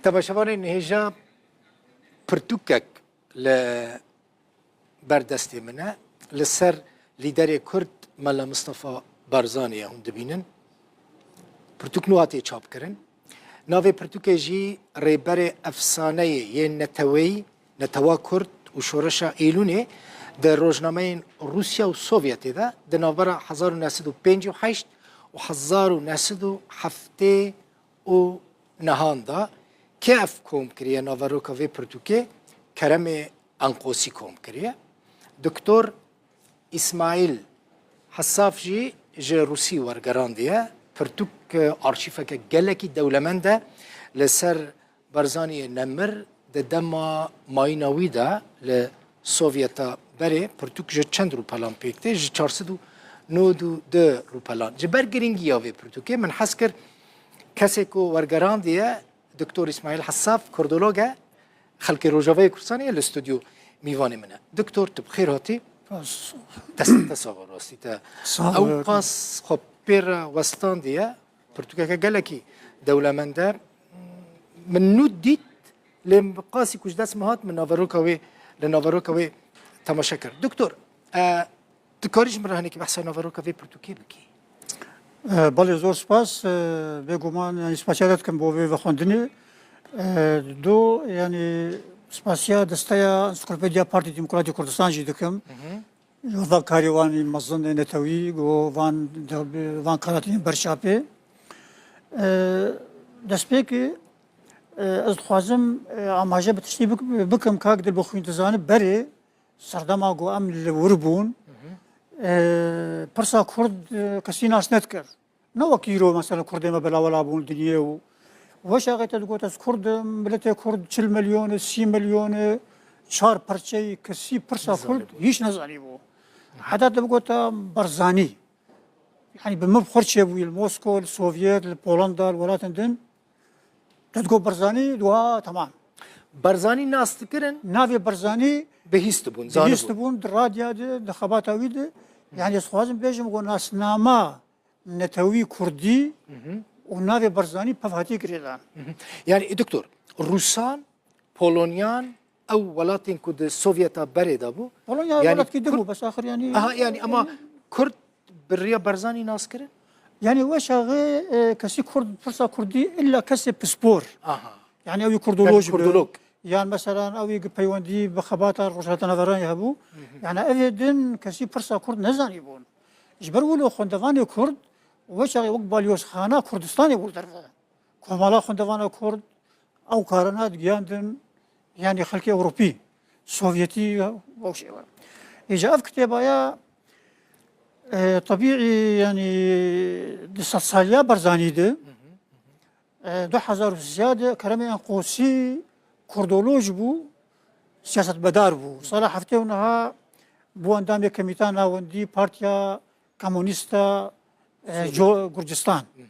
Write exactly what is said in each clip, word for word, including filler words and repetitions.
Temaşevanên hêja, pirtûkek li ber destê min e. Li ser lîderê Kurd Mela Mistefa Barzanî ye hûn dibînin. Pirtûk nû hatiye çapkirin. Navê pirtûkê jî Rêberê Efsaneyê yê Neteweyî, Netewa Kurd û Şoreşa Êlûnê di rojnameyên Rûsya û Sovyetê de di navbera hezar û neh sed û pêncî û heşt û hezar û neh sed û heftê û nehan de. Kê ev kom kiriye, naveroka vê pirtûkê? Keremê Enqosî kom kiriye. Doktor Îsmaîl Hesaf jî ji Rûsî wergerandiye. Pirtûk, e, arşîveke gelekî dewlemend e. Li ser Barzaniyê nemir di dema mayîna wî de li Sovyeta berê pirtûk ji çend rûpelan pêk tê? Ji çar sed û nod û du rûpelan. Ji ber girîngiya vê pirtûkê min hez kir kesê ku wergerandiye, Doktor Îsmaîl Hesaf, kurdolog e, xelkê Rojavayê Kurdistanê ye, li stûdyo mîvanê min e. Doktor, tu bi xêr hatî. Spas. Dest te sax be, rastî te. Sağ ol. Ew qas xwe pê re westandiye, pirtûkeke gelekî dewlemend e. Min nû dît, lê qasî ku ji dest min hat, min naveroka wê, li naveroka wê temaşe kir. Doktor, e, dikarî ji min re hinekî behsa naveroka vê pirtûkê bikî? E, belê, zor spas. E, bêguman, yanî, spasiya te dikim bo vê vexwendinê. E, do, yanî, spasiya desteya Ensiklopediya Partî Demokratî Kurdistan jî dikim. Hı hı. Ji van karê wan mezin ê netewî, ku van, van kara tînin ber çapê. E, destpêkê, e, ez dixwazim, e, amaje bi tiştî bik-, bikim, kak Dilbixwîn dizane berê serdema ku em li wir bûn, Hı hı. e, pirsa Kurd, e, kesî nas nedikir. Ne wek îro, mesela, Kurdê me belawela bûn dinyê û weşaxê te digot, "Ez Kurd im", miletê Kurd çil milyon e, sî milyon e, çar perçeyî, kesî pirsa Kurd Nizanîbû. Hîç nezanîbû. Heta te bigota Barzanî. Yanî bi min xurt çêbûyî li Moskow, li Sovyet, li Polanda, li welatên din. Te digot Barzanî, digot, "Ha, temam." Barzanî nas dikirin? Navê Barzanî Bihîst dibûn, zanibûn. Bihîst dibûn, di radya de, di xebata wî de. Yanî ez dixwazim bêjim, ku nasnama netewî kurdî Hı hı. û navê Barzanî pev hatiye girêdan. Hı hı. Yanî, doktor, Rûsan, Polonyan, ew welatên ku di Sovyeta berê de bû. Polonya Yanî welatî din Kurd bû, bes axir, yanî, Aha, yanî, ama yanî Kurd bi riya Barzanî nas kirin? Yanî weşaxê, e, kesî Kurd, pirsa Kurdî, illa kesê pispor. Aha. Yanî ew yê Kurdoloj Yanî be. Kurdolog. Yan, meselan, ew yê ki peywendî bi xebata Rojhilata Navxweranê hebû. Hı hı. Yanî evê din kesî pirsa Kurd nezanîbûn. Ji ber wilo xwendevanê Kurd weşaxê wek balyozxana Kurdistanê bû li derve. Komala xwendevana Kurd, ew karana digiyandin, yanî xelkê Ewropî, Sovyetî, ew şêwe. Îca ev kitêbaya, e, tebîî, yanî di sedsaliya Barzanî de, Hı hı. E, du hezar û sê de Keremê Enqosî kurdoloj bû, siyasetmedar bû. Sala heftê û neh bû endamê Komîta Navendî Partiya Komunîsta, e, Sûrî. Co-, Gurcistan. Hı hı, hı hı.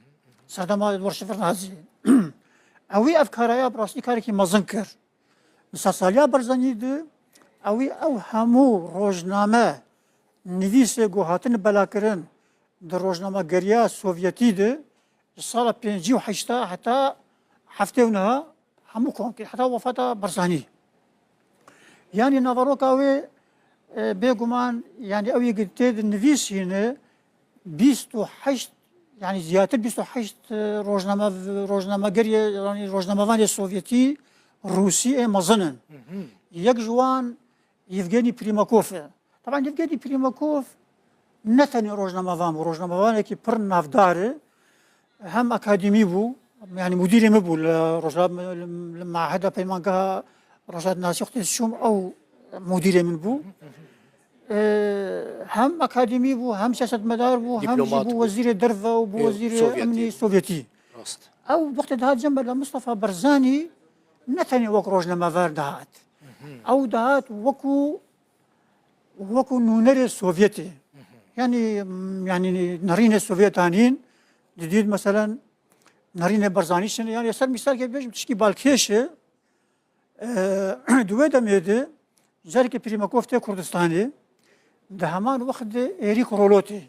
Serdema Edward Şevardnadze. Ewî ev karaya bi rastî karekî mezin kir. Li sedsaliya Barzanî de ewî ew hemû rojname nivîsê ku hatin belakirin di rojnamegeriya Sovyetî de, ji sala pêncî û heşta heta heftê û neh hemû kom kir, heta wefata Barzanî. Yanî naveroka wê, e, bêguman, yanî ew yê tê de nivîsîne, bîst û heşt, yanî ziyadtir bîst û heşt, e, rojname-, rojnamegeriyê, yanî rojnamevanê Sovyetî, Rûsî ê mezin in. Hı hı. Yek ji wan Yevgenî Prîmakov e. Teban Yevgenî Prîmakov ne tenê rojnamevan bû, rojnamevanekî pir navdar e. Hem akademî bû, yanî mudîrê min bû li Rojhilata, li, li Maheda Peymangeha Rojhilatnasî wextê ez çûm, ew mudîrê min bû. E, hem akademî bû, hem siyasetmedar bû, hem jî Dîplomat bû bû. Wezîrê derve û bû Ê, wezîrê Sovyetî. Emnî Sovyetî. Rast. Ew wextê dihat cem Mela Mustafa Barzanî ne tenê wek rojnamever dihat. Hı hı. Ew dihat wekû wekû nûnerê Sovyetê. Yanî, yanî nerînê Sovyet anîn, didît, meselen, nerînê Barzanî çin e. Yanî ser mîsalkê bêjim, tişkî balkêş e. Eee, di wê demê de carekê Prîmakov tê Kurdistanê, di heman wext de Êrîk Rolo tê.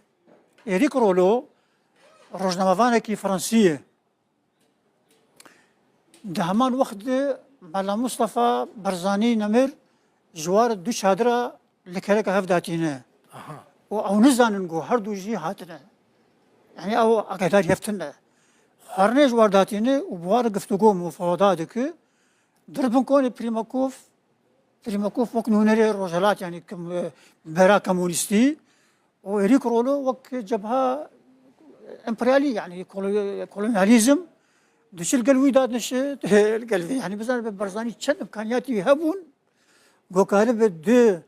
Êrîk Rolo rojnamevanekî Fransî ye. Di heman wext de Mela Mustafa Barzanî nemir ji war du çadira li kereka hev datîne. Aha. Û ew nizanin ku her du jî hatine. Yanî ew agedarî hev tune. Xwarinê ji war datîne û bi war giftûgo mufawada dike. Di bin konê Primakov, Primakov wek nûnerê Rojhilat, yanî kim-, bera komunîstî û Êrîk Rolo wek cebha emperyalî, yanî kolo-, kolonyalîzm, diçil gel wî dadnişe, gel vê, yanî bizanibe Barzanî çend imkaniyatî wî hebûn, ku karibe du,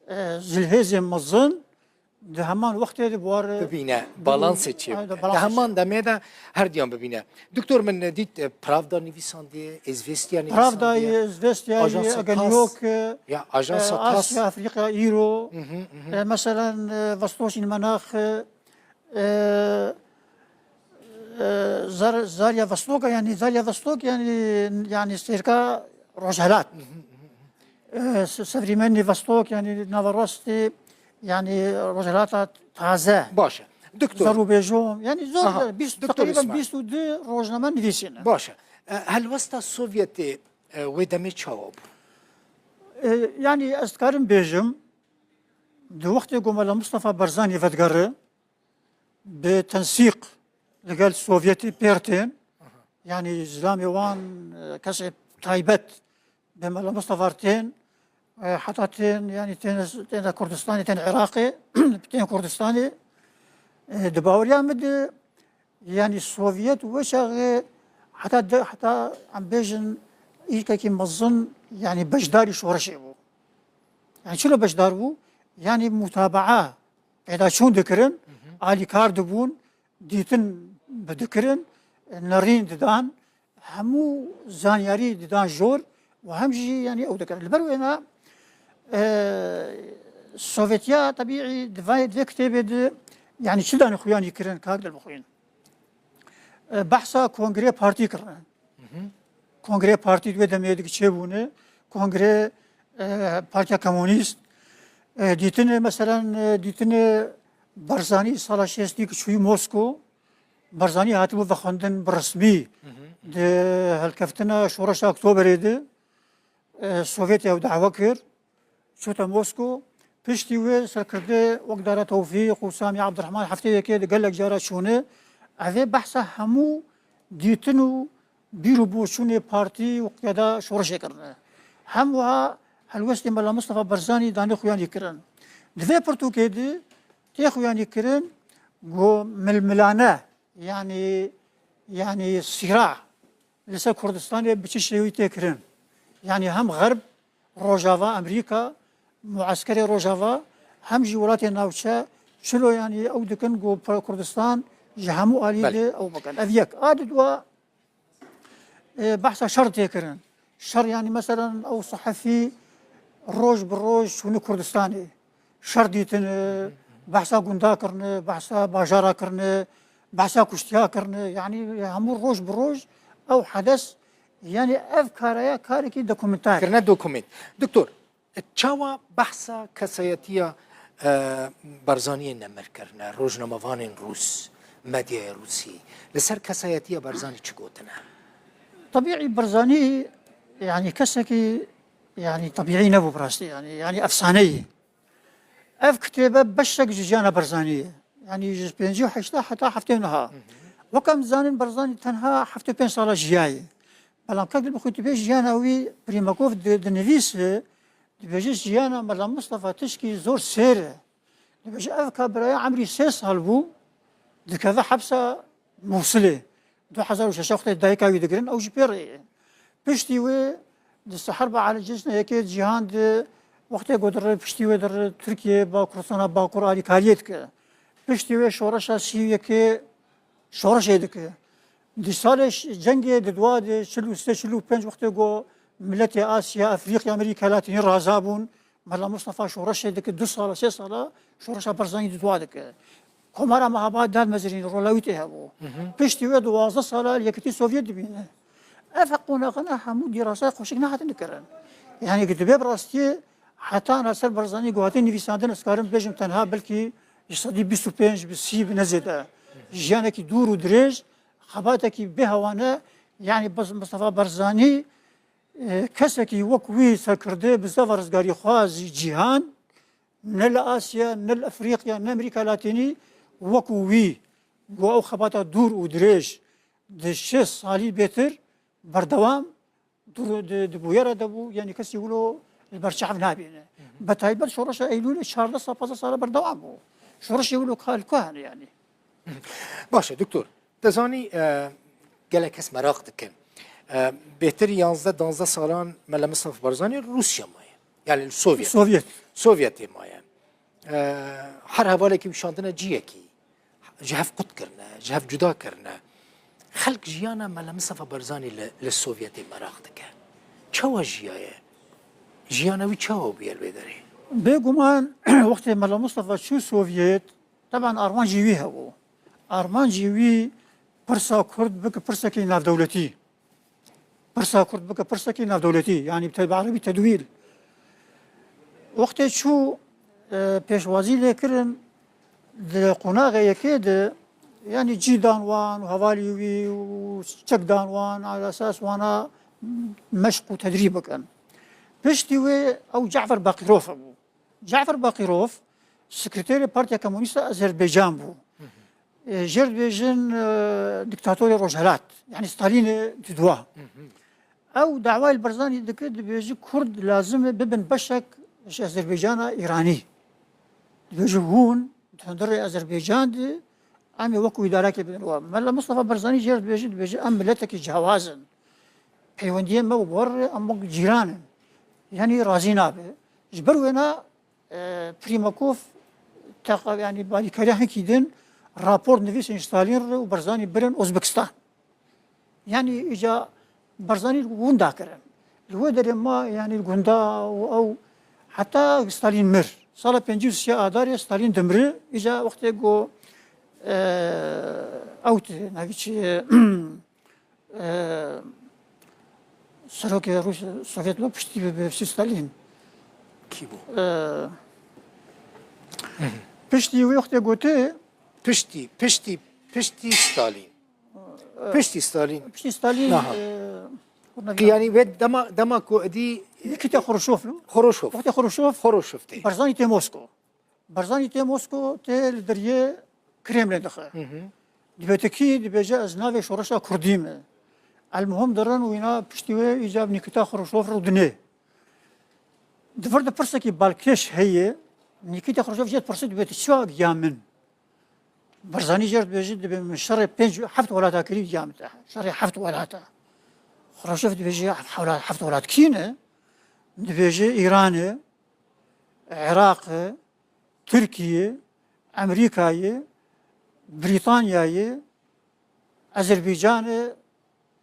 e, zilhêzên mezin di heman wextê de bi war, bibîne, balansê çê bike. Di heman demê de her diyan bibîne. Doktor, min dît, e, Pravda nivîsandiye, Izvestiya nivîsandiye. Pravdayê, Izvestiyayê, Ajansa Ageniok, TASS. Ya, Ajansa e, TASS. Asya, Afrika, Îro. Mhm, mhm. E, meselen, e, Vostochî Menax, e, e, Zar-, Zarya Vostoka, yanî Zarya Vostok, yanî, yanî sêrka Rojhelat. Mhm, mhm, mhm. E, se-, Sevrîmenî Vostok, yanî Naverostê, yanî Rojhelata Taze. Baş e. Doktor. Zarûbêjom, yanî zor, aha, bîst, Doktor teqrîben Îsmaîl. Bîst û du rojname nivîsîne. Baş e. E, helwesta Sovyetê, e, wê demê çawa bû? E, yanî ez dikarim bêjim, di wextê ku Mela Mustafa Barzanî vedigere, bi tensîq li gel Sovyetê pêr tên, yanî zilamê wan, e, kesê taybet bi Mela Mustafa tên, e, heta tên, yanî tên, tên Kurdistanê, tên Iraqê, tên Kurdistanê, e, di baweriya min de, yanî Sovyet wê çaxê heta de, heta em bêjin îlkekî mezin, yanî beşdarî şoreşê bû. Yanî çilo beşdar bû? Yanî mutabaa pêdaçûn dikirin, hı hı, alîkar dibûn, dîtin bi dikirin, nerîn didan, hemû zanyarî didan jor û hem jî, yanî ew dikirin. Li ber wêna, e, Sovyetiya tebîî di vay, di vê kitêbê de, yanî çi danixuyanî kirin, kak dilbixwîn. E, behsa kongrê partî kirine. Hı hı. Kongrê partî di wê demê de çêbûne. Kongrê, e, Partiya Komunîst. E, dîtine, meselen, e, dîtine Barzanî sala şêstî ki çûyî Mosko. Barzanî hatibû vexwendin bi resmî, hı hı, di helkeftina Şoreşa Oktoberê de, e, Sovyetê ew dawe kir. Çûte Mosko, piştî wê serkirdê wek Dara Tewfîq û Samî Abdurrahman heftê yekê de gelek cara çûne. Evê behsa hemû dîtin û bîr û boçûnê partî û qiyada şoreşê kirine. Hem wiha helwestê Mela Mustafa Barzanî danê xuyanî kirin. Di vê pirtûkê de tê xuyanî kirin ku milmilane, yanî, yanî sîra li ser Kurdistanê bi çi şêwî tê kirin. Yanî hem Xerb, Rojava, Amerîka, mueskerê Rojava, hem jî welatê navçe, çilo yanî ew dikin ku Kurdistan ji hemû alî, belê, de ew bikin. Ev yek. A di dua, e, behsa şer tê kirin. Şer, yanî meselen ew sehefî roj bi roj çûne Kurdistanê. Şer dîtine, behsa gunda kirine, behsa bajara kirine, behsa kuştiya kirine. Yanî hemû roj bi roj ew hedes, yanî ev karaya karekî dokumentar kirine, dokument. Doktor, çawa behsa kesayetiya, e, Barzaniyê nemir kirine, rojnamevanên Rûs, medyaya Rûsî, li ser kesayetiya Barzanî çi gotine? Tebîî Barzanî, yanî kesekî, yanî tebîî nebû bi rastî, yanî, yanî efsaneyî. Ev kitêbe beşek ji jiyana Barzanî ye. Yanî ji pêncî û heşta heta heftê û neh. Hı hı. Wek em dizanin Barzanî tenha heftê û pênc sala jiyaye. Belam kek dilbixwî tu bê jiyana wî Primakov di, dinivîse, dibêje jiyana Mela Mustafa tişkî zor sêr e. Dibêje ev ka biraya emrî sê sal bû, dikeve hepsa Mûsilê. Du hezar û şeş wextê dayika wî digirin, ew ji pê re ye. Piştî wê di Seherba Alî Cejna Yekê Cîhan de wextê ku dire, piştî wê dire Tirkiye, ba Kurdistana Bakur alîkariyê dike. Piştî wê şoreşa sî û yekê şoreşê dike. Di salê ş-, cengê di dua de, çil û sê, çil û pênc, wextê ku miletê Asya, Efrîqya, Amerîka Latînî raza bûn, Mela Mustafa şoreşê dike, du sala, sê sala şoreşa Barzanî di dua dike. Komara Mehabad dadmezirîn, rola wî tê hebû. Hı hı. Piştî wê duwazdeh sala li Yekîtî Sovyet dibîne. Ev qonaqana hemû dîrasa xweşik nehatin dikirin. Yanî ki dibe bi rastiyê heta na ser Barzanî ku hatin nivîsandin, ez karim bêjim tenha belkî ji sedî bîst û pênc bi sî bi ne zêde. Jiyanekî dûr û dirêj, xebatekî bêhewane, Yani Baz-, Mustafa Barzanî, e, kesekî wek wî serkirdê bi zava rizgarîxwazî cîhan, ne li Asya, ne li Efrîqya, ne Amerîka Latînî, wek wî, ku ew xebata dûr û dirêj di şêst salî bêtir berdewam di, di, di bûyera de bû, yanî kesî wilo li ber çav nabîne. Bi taybet şoreşa Eylûlê çardeh sal, pazdeh sala berdewam bû. Şoreşê wilo ka li ku hene yanî? Baş e, doktor. Te zanî, e, gelek kes meraq dikin. E, bêtir yanzdeh danzdeh salan Mele Mistefa Barzanî Rûsya maye. Yani li Sovyet. Sovyet. Sovyetê maye. E, her hevalekî û şandine ciyekî. Ji hev qut kirine, ji hev cuda kirine. Xelk jiyana Mele Mistefa Barzanî li, li Sovyetê meraq dike. Çawa jiyaye? Jiyana wî çawa bûye li wê derê? Bêguman wextê Mela Mistefa çû Sovyet, teban armancî wî hebû. Armancî wî pirsa Kurd bike pirsekî navdewletî. Pirsa Kurd bike pirsekî navdewletî, yanî bi te-, bi erebî tedwîl. Wextê çû, e, pêşwazî lê kirin, di qonaxê yekê de, yanî cî dan wan û hevalî wî û çek dan wan, ala esas wana meşq û tedrîb bikin. Piştî wê ew Cafer Baqîrov hebû. Cafer Baqîrov sekreterê Partiya Komûnîst a Azerbaycan bû. Hı hı. E, jê re dibêjin, e, dîktatorê Rojhelat. Yanî Stalînê di dua. Hı hı. Ew dawayê li Barzanî dike, dibêje Kurd lazim e bibin beşek ji Azerbaycana Îranî. Dibêje hûn di hundirê Azerbaycan de em ê wekî îdarekê bidin we. Mela Mistefa Barzanî jê re dibêje, dibêje em miletekî cihawaz in. Peywendiyên me bi we re, em wek cîran in. Yanî razî nabe. Ji ber wêna e, Primakov teqa-, yanî balîkariya hinkî din rapor nivîsên Stalîn re û Barzanî birin Ozbekistan. Yanî îca Barzanî winda kirin. Li wê derê ma, yanî gunda û ew heta Stalîn mir. Sala pêncî û sê Adarê Stalîn dimri, îca wextê ku, e, ew tê, navî çi ye, e, serokê Rûs-, Sovyet bû piştî bi, bi Stalîn. Kî bû? E, piştî wî wextê gotê, Piştî, piştî, piştî Stalîn. Piştî Stalîn. Piştî Stalîn, Aha. e, Ki yanî wê dema, dema ku edî Nikita Xruşov, no? Xruşov. Wextê Xruşov, Xruşov tê. Barzanî tê Mosko. Barzanî tê Mosko, tê li deriyê Kremlê dixe. Hı hı. Dibêtikî dibêje ez navê şoreşa Kurdî me. Elmuhim dirin û îna piştî wê îca bi Nikita Xruşov rûdinê. Di vir de pirsekî balkêş heye, Nikita Xruşov jê dipirsî dibêti çawa giya min? Barzanî jê re dibêje dibê min şerê pênc heft welata kirî giya min te. Şerê heft welata. Xruşov dibêje heft welat, heft welat kî ne? Dibêje Îran e, Iraq e, Tirkiye, Amerîka ye, Brîtanya ye, Azerbaycan e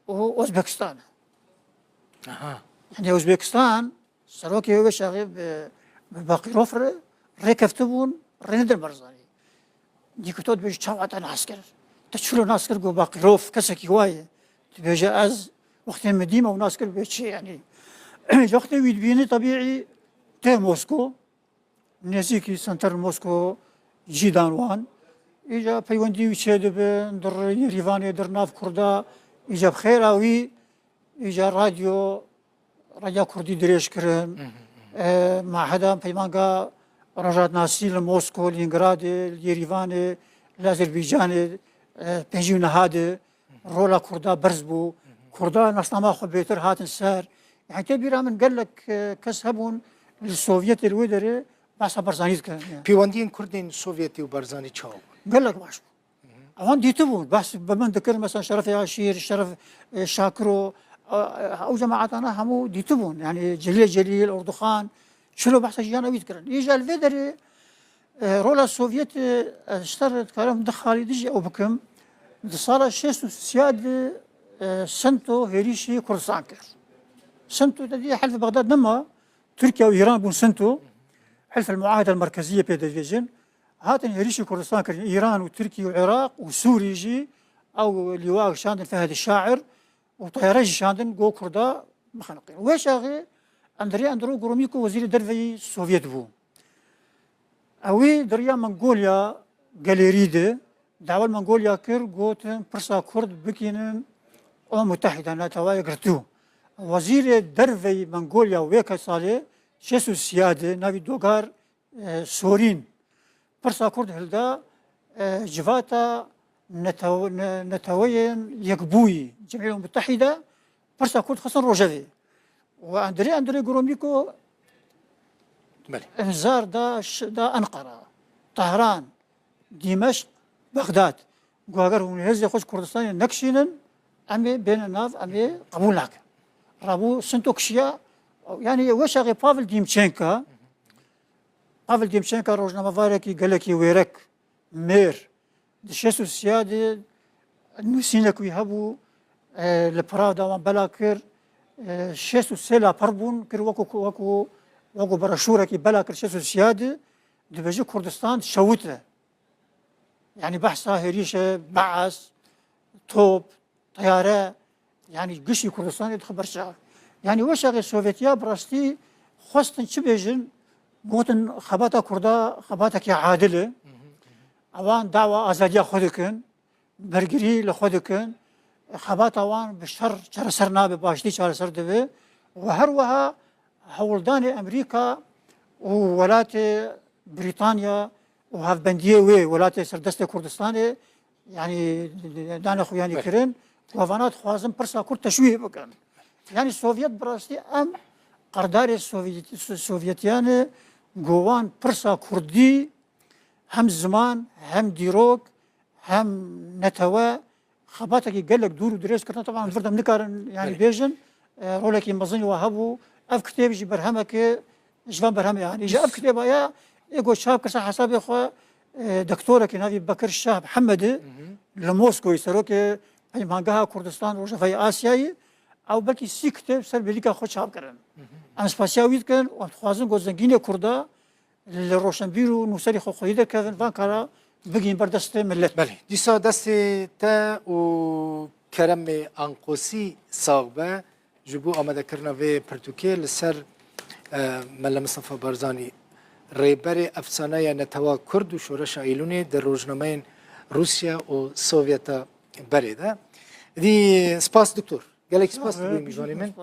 û Ozbekistan e. Aha. Yanî Ozbekistan, serokê wê çaxê bi, bi Baqîrov re rêkeftibûn, rê nedin Barzanî. Dîkito dibêje çawa te nas kir? Te çilo nas kir ku Baqîrov kesekî wa ye? Dibêje ez wextê min dîm ew nas kir bê çi yanî? Wextê wî dibîne tebîî tê Mosko. Nêzîkî senter Mosko cî dan wan. Îca peywendî wî çêdibe, dir Yerîvanê, dir nav Kurda, îca bi xêra wî, îca radyo, radya Kurdî dirêj kirin. Hı hı, hı. E, maheda peymanga rojhatnasî li Mosko, Lîngradê, li Yerîvanê, li Azerbaycanê, e, pêncî û neha de. Rola Kurda berz bû. Kurda nasnama xwe bêtir hatin ser. Yani tê bîra min gelek, e, kes hebûn li Sovyetê li wê derê behsa Barzanî dikirin. Yani. Pêwendiyên Kurdên Sovyetê û Barzanî çawa bûn? Gelek baş bû. Ewan dîtibûn. Behs bi min dikirin, mesela Şerefê Aşîr, Şeref, e, Şakiro, e, e, ew cemaetana hemû dîtibûn. Yani Celîlê Celîl, Orduxan, çilo behsa jiyana wî dikirin. Îja li vê derê E, rola Sovyetê, e, ez ji te re dikarim di xalî dijî ew bikim. Di sala şêst û sê de, e, Sinto hêrişî Kurdistan kir. Sinto te dî helfê Bexdad nema, Tirkiye û Îran bûn Sinto. Helf el Muahede el Merkeziyê pê dibêjin. Hatin hêrişî Kurdistan kirin. Îran û Tirkiye û Iraq û Sûrî jî ew lîwa kişandin Fehedî Şair. û teyare jî şandin go Kurda bixeniqîn. Wê çaxê Andrei Andro Gromîko wezîrê derveyî Sovyet bû. Ewî di riya Mongolya gelêrî de dawa li Mongolya kir, gotin pirsa Kurd bikînin Umam Mutehîda, Netewa Yekgirtû. Wezîrê Derveyî Mongolya wê ke salê şêst û sîya de navî Dogar, e, Sorîn pirsa Kurd hilda, e, civata netew-, ne-, neteweyên yekbûyî, Cemîyet Mutehîda, pirsa Kurd xistin rojevê. Û Andrê, Andrê Gromîko Belê. Înzar da, ş-, da Enqera, Tehran, Dîmeşq, Bexdad. Got, eger hûn hêzê xwe ji Kurdistanê nekişînin, em ê bêne nav, em ê qebûl nakin. Rabû sinto kişiya, yanî wê çaxê Pavel Dîmçenka, Pavel Dîmçenka rojnamevarekî gelekî wêrek, mêr, di şêst û sîya de nûsînek wî hebû, e, li Prag de wan bela kir, e, şêst û sê laper bûn, kir wekû, wekû, wekû broşûrekî bela kir şêst û sîya de, dibêje Kurdistan şewit e. Yanî behsa hêrîş e, be'es, top, teyare, yanî giştî Kurdistanê dixe ber çav. Yanî wê çaxê Sovyetiya bi rastî xwestin çi bêjin, gotin xebata Kurda xebatekî adil e. Ewan dawa azadiya xwe dikin, bergirî li xwe dikin. Xebata wan bi şer çareser nabe, bi aştî çareser dibe. Û her wiha hewldanê Amerîka û welatê Brîtanya û hevbendiyê wê, welatê serdestê Kurdistanê, yanî dane xwe yanî Belê. kirin, ku evana dixwazin pirsa Kurd teşwîh bikin. Yanî Sovyet bi rastî em qerdarê Sovyet-, Sovyetiyan e, ku wan pirsa Kurdî hem ziman, hem dîrok, hem netewe, xebatekî gelek dûr û dirêj kirine. Teban vir de em nikarin yanî Belê. bêjin, e, rolekî mezin wa hebû. Ev kitêb jî berhemeke ji van berhemê anî. Ji ev kitêba ya ê ku çap kir ser hesabê xwe, e, doktorekî navî Bekir Şah Mihemedî li Moskowê, serokê Peymangeha Kurdistan Rojavayê Asyayê, ew belkî sî kitêb ser bêlîka xwe çap kirin. Em spasiya wî dikin û em dixwazin ku zengînê Kurda li roşenbîr û nûserê xwe xwedî derkevin, van kara bigihîn ber destê millet. Belê. Dîsa destê te û Keremê Anqosî sax be ji bo amadekirina vê pirtûkê li ser, e, Mele Mistefa Barzanî, rêberê efsaneya netewa Kurd û şoreşa Îlûnê di rojnameyên Rûsya û Sovyeta berê de. Dî spas doktor. Gelek spas dibû mîvanê min.